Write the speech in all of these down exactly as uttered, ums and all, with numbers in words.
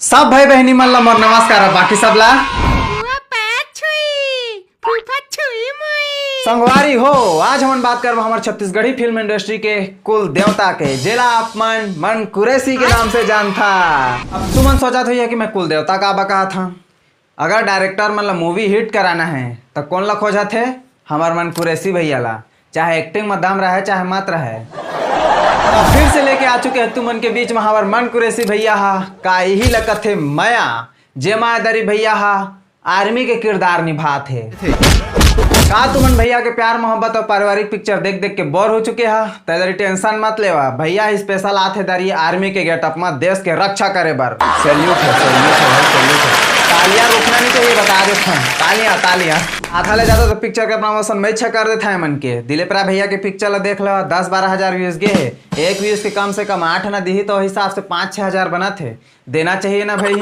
सब भाई बहनी मन ला मोर नमस्कार, और बाकी सब ला फूफा छुई, फूफा छुई मुई। संगवारी हो, आज हमन बात करबो हमर छत्तीसगढ़ी फिल्म इंडस्ट्री के कुल देवता के, जेला आप मन मन कुरैशी के नाम से जानथा। अब तुमन सोचत होइहा कि मैं कुल देवता का बा कहा था। अगर डायरेक्टर मन ला मूवी हिट कराना है, त कौन ला खोजत हे? हमर मन कुरैशी भैया ला। चाहे एक्टिंग में दम रहे, चाहे मत रहे। तो फिर से लेके आ चुके हैं तुमन के बीच में हमर मन कुरैशी भैया हा, का इही ला कथे मया, जेमा ए दरी भैया हा आर्मी के किरदार निभात हे। का तुमन भैया के प्यार मोहब्बत और पारिवारिक पिक्चर देख देख के बोर हो चुके हा? त ए दरी टेंशन मत लेवा, भैया ही स्पेशल आत हे दरी आर्मी के गेटअप में देश के रक्षा करे बर। सैल्यूट है, सैल्यूट है भाई, सैल्यूट है। तालियां रुकना नहीं चाहिए, बता देथन। तालियां, तालियां। आधा ले जादा तो पिक्चर के प्रमोशन मैं छे कर देथा है मन के। दिलीप राय भैया के पिक्चर ला देख लो, दस बारह हजार व्यूज गे हे। एक व्यूज के कम से कम आठ ना दिही तो हिसाब से पाँच छह हजार बनत हे। देना चाहिए ना भाई।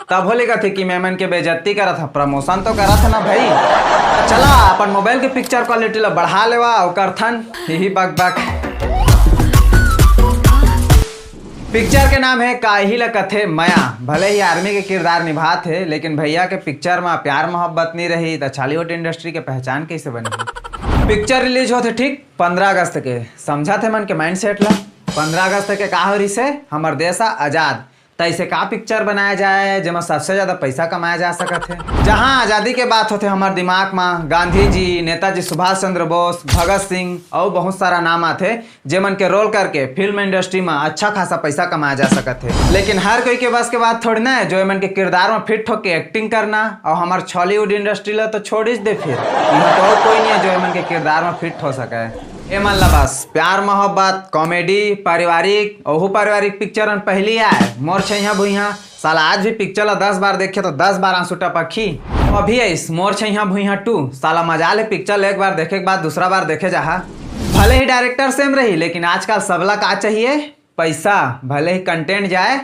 तब होले कथे कि मैं मन के बेइज्जती करत ह, प्रमोशन तो करत ह ना भाई। चला अपन मोबाइल के पिक्चर क्वालिटी ला बढ़ा लेवा, अउ करथन यही बक बक। पिक्चर के नाम है काइही ला कथे मया। भले ही आर्मी के किरदार निभात हे, लेकिन भैया के पिक्चर में प्यार मोहब्बत नहीं रही, त छॉलीवुड इंडस्ट्री के पहचान कैसे बनही? पिक्चर रिलीज होत हे ठीक पंद्रह अगस्त के। समझत हे मन के माइंडसेट ला। पंद्रह अगस्त के का हो रहिसे? हमर देश ह आजाद। त इसे का पिक्चर बनाया जाए, जेमा सबसे ज्यादा पैसा कमाया जा सकत हे? जहां आजादी के बात होथे, हमर दिमाग म गांधी जी, नेताजी सुभाष चंद्र बोस, भगत सिंह अउ बहुत सारा नाम आथे, जेमन के रोल करके फिल्म इंडस्ट्री म अच्छा खासा पैसा कमाया जा सकत हे। लेकिन हर कोई के बस के बात थोड़ी ना है, जो एमन के किरदार म फिट होके एक्टिंग करना। अउ हमर छॉलीवुड इंडस्ट्री ला तो छोड़ ही दे, फिर इहां तो अउ कोई नहीं है, जो एमन के किरदार म फिट हो सके। एमन ला बस प्यार मोहब्बत, कॉमेडी, पारिवारिक, ओहू पारिवारिक पिक्चर मन पहली आए, मोर छैया भुइया। साला आज भी पिक्चर ला दस बार देखे तो दस बार आंसू टपकही। अभी आइस मोर छैया भुइया टू। साला मजा ले पिक्चर ला एक बार देखे के बाद दूसरा बार देखे जाहा। भले ही डायरेक्टर सेम रही, लेकिन आजकल सबला का चाहिए? पैसा। भले ही कंटेंट जाए,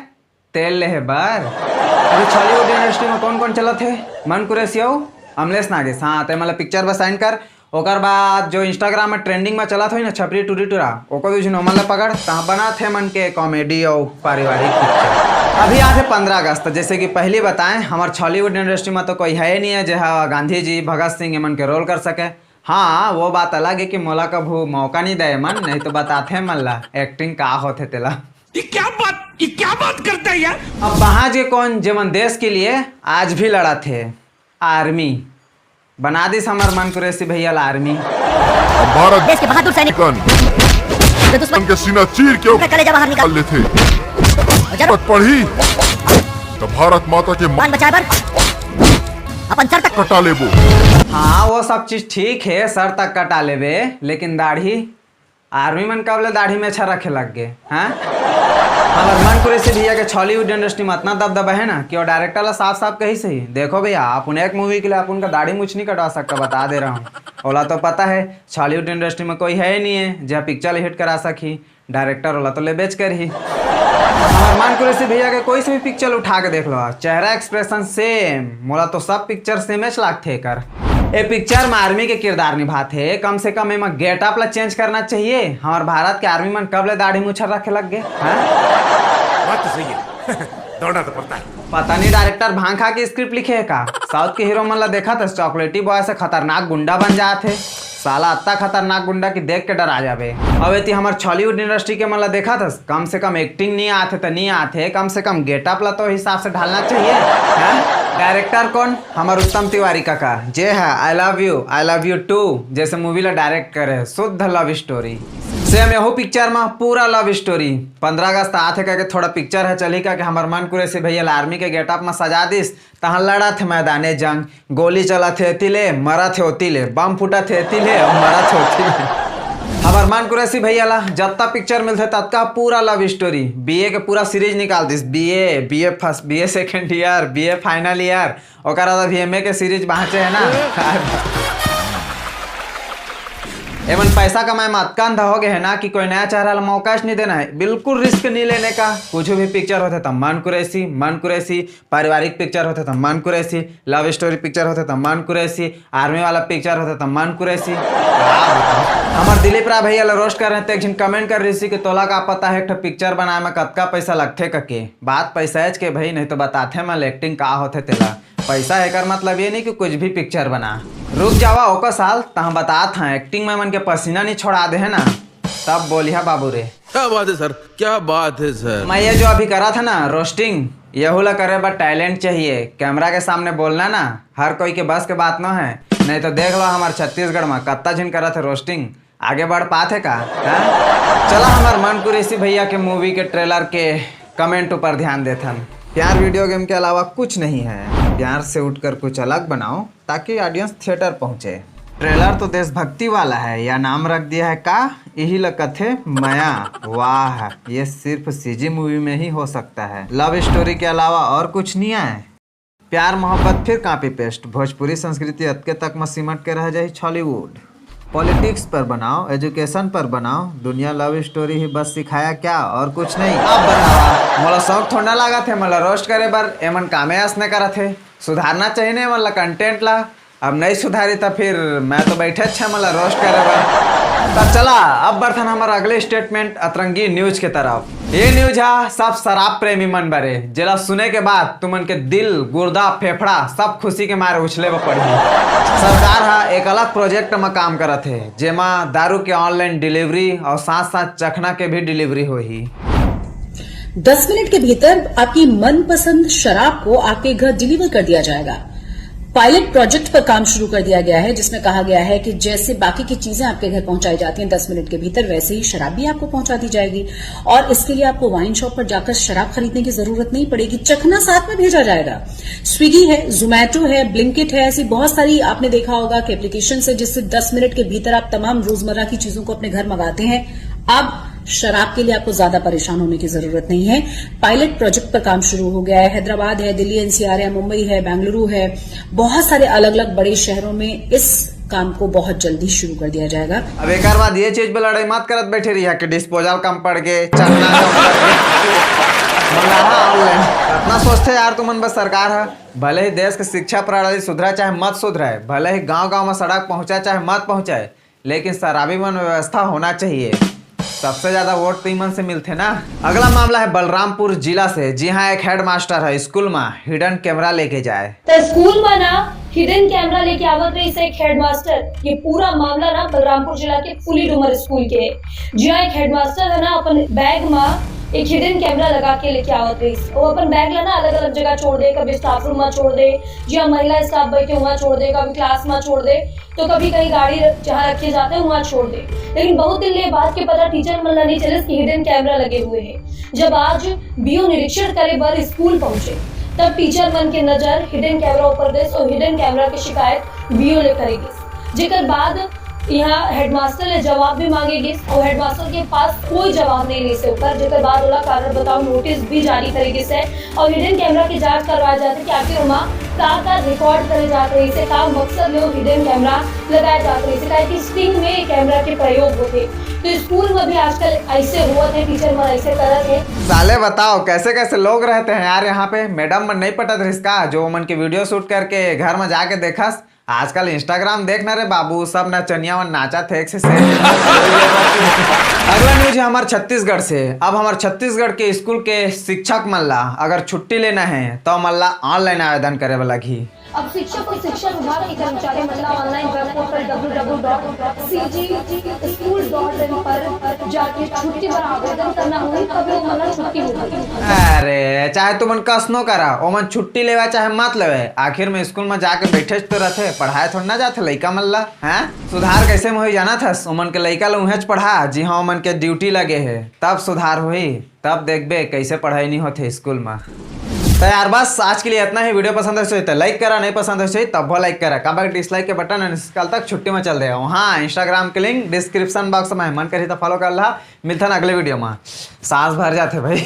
तेल लेहे बर। अभी छॉलीवुड इंडस्ट्री में कौन कौन चलत हे? मन कुरैशी अउ अमलेश नागेश। हाँ, ते मतलब पिक्चर बस साइन कर। ओकर बाद जो इंस्टाग्राम में ट्रेंडिंग में चलत होई ना, छपरी टूरी टूरा, ओको भी झिन ओमन ला पकड़। तहाँ बनत हे मन के कॉमेडी अउ पारिवारिक पिक्चर। अभी आथे पंद्रह अगस्त, जैसे कि पहली बताएं, हमर छॉलीवुड इंडस्ट्री में तो कोई है ही नहीं है, जे हा गांधी जी, भगत सिंह एमन के रोल कर सके। हाँ, वो बात अलग है कि मोला कभू मौका नहीं दे मन, नहीं तो बताथे मन ला एक्टिंग का होथे तेला। ये क्या बात, ये क्या बात करता है यार? अब वहां जे कौन, जेमन देश के लिए आज भी लड़त हे, आर्मी। बना दिस हमर मन कुरैशी भैया ला आर्मी। अब भारत देश के बहादुर सैनिक कन जो दुश्मन के सीना चीर के उनका कलेजा बाहर निकाल लेथे। जब तक पढ़ी तो भारत माता के मान बचाए बर अपन सर तक कटा लेबो। हाँ, वो सब चीज ठीक है, सर तक कटा लेबे, लेकिन दाढ़ी? आर्मी मन कब ले दाढ़ी मेछा रखे लग गे, हैं? हमर मन कुरैशी भैया के छॉलीवुड इंडस्ट्री में इतना दबदबा है ना कि वो डायरेक्टर ला साफ साफ कहिस ही, देखो भैया, आप उन एक मूवी के लिए आप उनका दाढ़ी मूछ नहीं कटवा सकता, बता दे रहा हूँ। ओला तो पता है छॉलीवुड इंडस्ट्री में कोई है ही नहीं है जो पिक्चर हिट करा सकी। डायरेक्टर ओला तो लेबेच करही। हमर मन कुरैशी भैया के कोई से भी पिक्चर उठा के देख लो, चेहरा एक्सप्रेशन सेम। मोला तो सब पिक्चर सेमेच लागथे एकर। ए पिक्चर में आर्मी के किरदार निभाथे, कम से कम एमा गेटअप ला चेंज करना चाहिए। हमर भारत के आर्मी मन कब ले दाढ़ी मूछा रखे लग गे, हैं? बात तो सही है। दौड़ना तो पड़ता है। पता नहीं डायरेक्टर भांग खा के स्क्रिप्ट लिखे है का? साउथ के हीरो मन ला देखा था, चॉकलेटी बॉय से खतरनाक गुंडा बन जात हे। साला अत्ता खतरनाक गुंडा की देख के डरा जाबे। अब एती हमर छॉलीवुड इंडस्ट्री के मन ला देखा था, कम से कम एक्टिंग नहीं आथे त नहीं आथे, कम से कम गेटअप ला तो हिसाब से ढालना चाहिए, हैं? डायरेक्टर कौन? हमर उत्तम तिवारी काका, जे है I love you, I love you too जैसे मूवी ला डायरेक्ट करे, शुद्ध लव स्टोरी। सेम यहू पिक्चर में पूरा लव स्टोरी। पंद्रह अगस्त आथे करके थोड़ा पिक्चर है चली का कि हमर मन कुरैशी भैया ला आर्मी के गेटअप में सजा दिस, तहाँ लड़त हे मैदाने जंग, गोली चलत हे एती ले, मरत हे ओती ले, बम फूटत हे एती ले, अउ मरत हे ओती ले। हमर मन कुरैशी भैया ला जत्ता पिक्चर मिलथे ततका पूरा लव स्टोरी, बीए के पूरा सीरीज निकाल दिस, BA, BA first, BA second year, BA final year, ओकर बाद अभी एमए के सीरीज बाँचे है ना। एमन पैसा कमाए में अतका अंधा हो गए है ना कि कोई नया चेहरा ला मौका च नहीं देना है। बिल्कुल रिस्क नहीं लेने का। कुछ भी पिक्चर होते तो मन कुरैशी, मन कुरैशी, पारिवारिक पिक्चर होते तो मन कुरैशी, लव स्टोरी पिक्चर होते तो मन कुरैशी, आर्मी वाला पिक्चर होते तो मन कुरैशी। का बताओ? हमर दिलीप राय भैया ला रोस्ट कर रहे थे, एक झिन कमेंट कर रही थी कि तोला का पता है एक ठो पिक्चर बनाए में कतका पैसा लगथे कके। बात पैसा के भाई, नहीं तो बताथे मैं एक्टिंग का होथे तेला। पैसा एकर मतलब ये नहीं कि कुछ भी पिक्चर बना। रुक जावा ओकर साल, तहाँ बतात हाँ, एक्टिंग में मन के पसीना नहीं छोड़ा दे है ना, तब बोलिहा बाबू रे। क्या बात है सर, क्या बात है सर। मैं ये जो अभी करा था ना रोस्टिंग, यहू ला करे बर टैलेंट चाहिए। कैमरा के सामने बोलना ना हर कोई के बस के बात न है, नहीं तो देख लो हमार छत्तीसगढ़ में कत्ता झिन करा थे रोस्टिंग। आगे बढ़ पात है का? हाँ? चला हमार मन कुरैशी भैया के मूवी के ट्रेलर के कमेंट ऊपर ध्यान देथन। प्यार वीडियो गेम के अलावा कुछ नहीं है। प्यार से उठकर कुछ अलग बनाओ ताकि ऑडियंस थिएटर पहुंचे। ट्रेलर तो देशभक्ति वाला है, या नाम रख दिया है का? यही ला कथे मया। वाह, ये सिर्फ सीजी मूवी में ही हो सकता है। लव स्टोरी के अलावा और कुछ नहीं आए। प्यार मोहब्बत फिर कॉपी पेस्ट। भोजपुरी संस्कृति अतके तक में सिमट के रह जाही छॉलीवुड। पॉलिटिक्स पर बनाओ, एजुकेशन पर बनाओ। दुनिया लव स्टोरी ही बस सिखाया क्या, और कुछ नहीं। अब बतावा, मोला शौक थोड़ा ना लागत है मोला रोस्ट करे बर। एमन कामे असने करत है। सुधारना चाहिए ना एमन ला, कंटेंट ला। अब नहीं सुधारी तो फिर मैं तो बैठे अच्छा मोला रोस्ट करे बर। तो चला, अब बढ़थन हमारा अगले स्टेटमेंट अतरंगी न्यूज के तरफ। ये न्यूज हा सब शराब प्रेमी मन बरे, जेला सुने के बाद तुमन के दिल, गुर्दा, फेफड़ा सब खुशी के मारे उछले बर पड़ही। सरकार हा एक अलग प्रोजेक्ट म काम करत हे, जेमा दारू के ऑनलाइन डिलीवरी और साथ साथ चखना के भी डिलीवरी होही। दस मिनट के भीतर आपकी मनपसंद शराब को आपके घर डिलीवर कर दिया जाएगा। पायलट प्रोजेक्ट पर काम शुरू कर दिया गया है, जिसमें कहा गया है कि जैसे बाकी की चीजें आपके घर पहुंचाई जाती हैं दस मिनट के भीतर, वैसे ही शराब भी आपको पहुंचा दी जाएगी। और इसके लिए आपको वाइन शॉप पर जाकर शराब खरीदने की जरूरत नहीं पड़ेगी, चखना साथ में भेजा जाएगा। स्विगी है, जोमैटो है, ब्लिंकिट है, ऐसी बहुत सारी आपने देखा होगा कि एप्लीकेशन है, जिससे दस मिनट के भीतर आप तमाम रोजमर्रा की चीजों को अपने घर मंगाते हैं। अब शराब के लिए आपको ज्यादा परेशान होने की जरूरत नहीं है। पायलट प्रोजेक्ट पर काम शुरू हो गया है। हैदराबाद है, दिल्ली एनसीआर है, मुंबई है, बेंगलुरु है, बहुत सारे अलग अलग बड़े शहरों में इस काम को बहुत जल्दी शुरू कर दिया जाएगा। अब एक बाद ये चीज पे लड़ाई मत करत बैठे रहिया कि डिस्पोजल कम पड़ गए, चखना कम पड़ गए। मंगाहा ऑनलाइन। इतना सोचते यार तुमन बस सरकार है। भले ही देश की शिक्षा प्रणाली सुधरा चाहे मत सुधराए, भले ही गांव गांव में सड़क पहुंचाए चाहे मत पहुंचाए, लेकिन शराबी मन व्यवस्था होना चाहिए। सबसे ज्यादा वोट तो इमन से मिलते ना। अगला मामला है बलरामपुर जिला से। जी हाँ, एक हेडमास्टर है स्कूल में हिडन कैमरा लेके जाए। तो स्कूल में ना हिडन कैमरा लेके आवत रही से एक हेडमास्टर। ये पूरा मामला ना बलरामपुर जिला के फुली डूमर स्कूल के। जी हाँ, एक हेडमास्टर है ना अपन बैग में एक हिडन कैमरा लगा के लेके आवत रही। वो अपन बैग ला ना अलग अलग जगह छोड़ दे, कभी स्टाफ रूम में छोड़ दे, जी हाँ, महिला स्टाफ बैठे वहाँ छोड़ दे, कभी क्लास में छोड़ दे, तो कभी कहीं गाड़ी जहाँ रखे जाते हैं वहाँ छोड़ दे। लेकिन बहुत दिन ले बात के पता टीचर मन ला नहीं चले कि हिडन कैमरा लगे हुए हैं। जब आज बीओ निरीक्षण करे बर स्कूल पहुंचे, तब टीचर मन के नजर हिडन कैमरा ऊपर देस और हिडन कैमरा के शिकायत बीओ ले करे गिस, जेकर बाद यहाँ हेडमास्टर ले जवाब भी मांगे गिस और हेडमास्टर के पास कोई जवाब नहीं रहिस हे ओकर, जेकर बाद ओला कारण बताओ नोटिस भी जारी करे गिस हे और हिडन कैमरा के जांच करवाए जाथे कि आखिर ओमा का का रिकॉर्ड करे जात रहिस हे, का मकसद ले हिडन कैमरा लगाए जात रहिस हे, काहे कि स्टिंग में कैमरा के प्रयोग होथे। तो स्कूल में भी आजकल ऐसे होवत हे, टीचर मन ऐसे करत हे। साले बताओ कैसे कैसे लोग रहते हैं यार यहाँ पे। मैडम मन नहीं पटत रहिस का जो ओमन के वीडियो शूट करके घर में जाके देखस। आजकल इंस्टाग्राम देखना रे बाबू, सब नचनिया मन नाचत हे एक से सेल्फी। अगला न्यूज है हमार छत्तीसगढ़ से। अब हमार छत्तीसगढ़ के स्कूल के शिक्षक मन ला अगर छुट्टी लेना है तो मन ला ऑनलाइन आवेदन करे बर लगही। अब शिक्षक और शिक्षा विभाग के कर्मचारी मन ला online web portal W W dot C G school dot in पर जाके छुट्टी बर आवेदन करना होही, तभी ओमन ला छुट्टी मिलही। अरे चाहे तुमन कसनो करा, ओमन छुट्टी लेवा चाहे मत लेवे, आखिर में स्कूल में जाके बैठे तो रहते, पढ़ाए थोड़ी ना जाते लइका मन ला। हैं? सुधार कैसे में होही जानत हस? ओमन के लइका ला उहेंच पढ़ा जिहाँ ओमन के ड्यूटी लगे हे, तब सुधार होही। तब देखबे कैसे पढ़ाई नहीं होथे स्कूल में। तो यार बस आज के लिए इतना ही। वीडियो पसंद है तो लाइक करा, नहीं पसंद है तब वो लाइक करा, काबर डिसलाइक के बटन है कल तक छुट्टी में चल देगा। हाँ, इंस्टाग्राम के लिंक डिस्क्रिप्शन बॉक्स में है, मन करी तो फॉलो कर ला। मिलता ना अगले वीडियो में। सांस भर जाते भाई।